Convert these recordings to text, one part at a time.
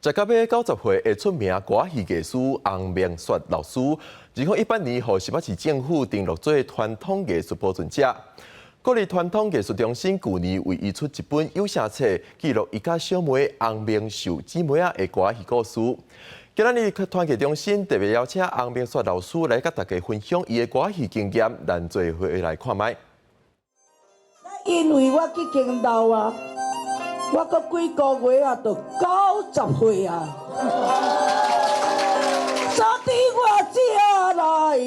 食到欲90歲的出名歌仔戲藝師翁明雪老師，2018年予新北市政府登錄做傳統藝術保存者。國立傳統藝術中心舊年為伊出一本有聲冊，記錄伊佮小妹翁明秀姊妹仔的歌仔戲故事。今仔日傳藝中心特別邀請翁明雪老師來佮大家分享伊的歌仔戲經驗，咱做伙來看覓。因為我已經老啊，我閣幾個月啊，就90歲啊。所以我才來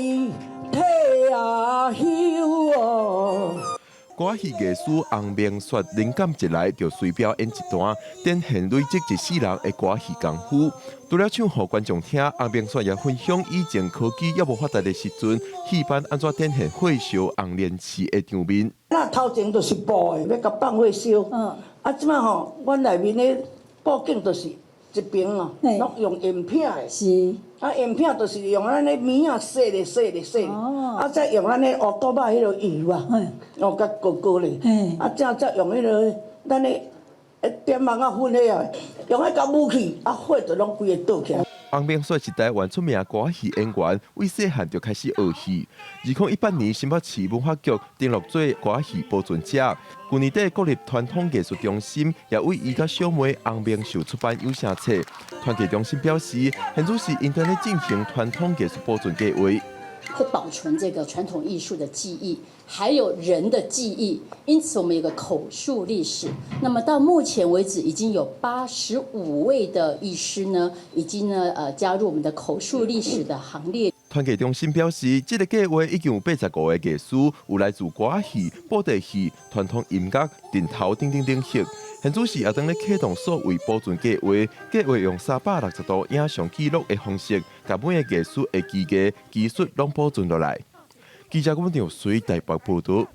退休哦。歌仔戲藝師翁明雪靈感一來，就隨表演一段，展現累積一世人的歌仔戲功夫。除了唱予觀眾聽，翁明雪也分享以前科技猶無發達的時陣，戲班按怎展現火燒紅蓮池的場面。那頭前就是布的，欲共放火燒。啊，這擺吼，阮內面的布景就是一爿哦，攏用鉛片的。啊，鉛片就是用咱的棉仔洗咧洗咧洗，啊，再用咱的烏豆肉彼个油啊，哦，共糊糊咧。啊，再用彼个咱的點網仔粉彼個，用彼共武器，啊，火就攏規个倒起來。翁明雪是台灣出名歌仔戲演員，為細漢就開始學戲。2018年，新北市文化局登錄做歌仔戲保存者。舊年底，國立傳統藝術中心也為伊佮小妹翁明秀出版有聲冊。傳藝中心表示，現在是𪜶正咧進行傳統藝術保存計劃，會保存這個傳統藝術的記憶，還有人的記憶，因此我們有個口述歷史。那麼到目前為止，已經有85位的藝師呢，已經呢加入我們的口述歷史的行列。傳藝中心表示，這個計劃已經有85個藝師有來自歌仔戲、布袋戲、傳統音樂、陣頭等等領域。現此時也正咧啟動數位保存計劃，計劃用360度影像記錄的方式，共每个藝師的技藝、技術攏保存落來。記者郭文條隨台北報道。